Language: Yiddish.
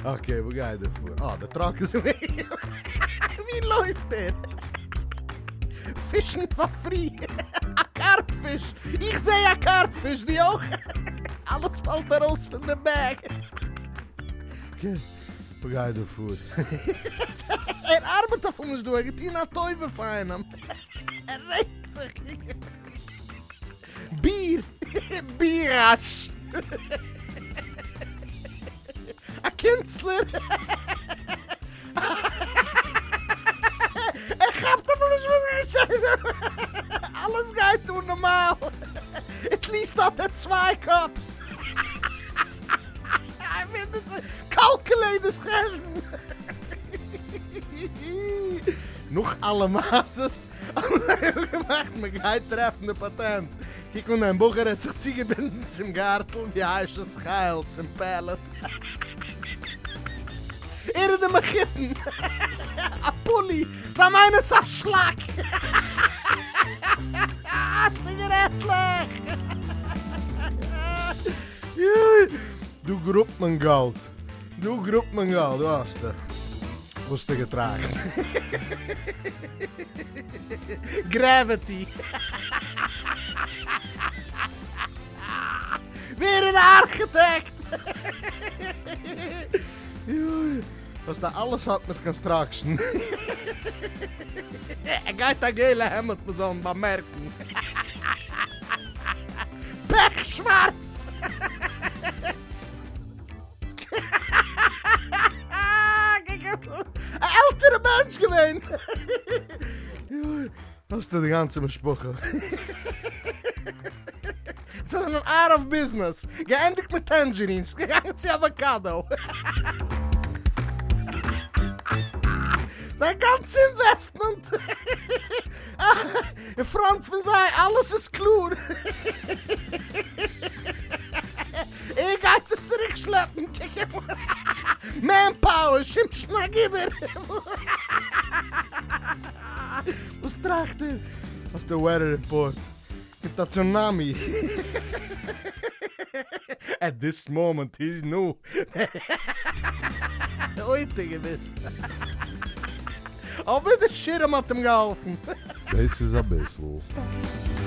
Okay, וואס גייט דא פאר? אה, די truck איז אין וועג. ווי לויפט ער? פישן פאר free. א carp פיש. איך זעה א carp פיש, דו אויך? אלעס פאלט ארויס פון די bag. Okay, וואס גייט דא פאר? ער ארבעט אפילו נישט דא, ער האט געטון א טובה פאר איינעם. ער רעגט זיך. ביר! ביראש! א קונצלער! ער כאפט אפילו נישט וואס איז געשען! אלעס גייט אן נארמאל! At least האט ער צוויי cups! Calculated חשבון! נאך אלע מעשות האבן זיי אפגעמאכט מען גייט טרעפן די פאטענט. קוק אן דעם בחור ער האט זיך צוגעבינדן צום גארטל ווי אשת חיל צום pallet. ער איז די מחותן. א pulley. זיי מיינען ס'א שלאק. ציגערעטלעך. דא גראבט מען גאלד. דא גראבט מען גאלד. דא האסטו. וואס האסטו געטראכט? Gravity. ווער איז די architect? האסטו אלעס האט מיט construction. ער גייט א געלע העמד מען זאל אים באמערקן. פעך שווארץ! א עלטערע מענטש געווען. האסטו די גאנצע משפחה. זיי זענען out of business. געענדיגט מיט tangerines, געגאנגען צו avocado. זייער גאנצע investment אין front פון זיי, אלעס איז קלאר. ער גייט עס צוריק שלעפן, קוק אים אן, man power, שמשון הגיבור, וואס טראכט ער? האסט די weather report, קומט א tsunami, at this moment he's new, אוי האט ער געוויסט, אבער די שירעם האט אים געהאלפן. דאס איז אביסל. Stop.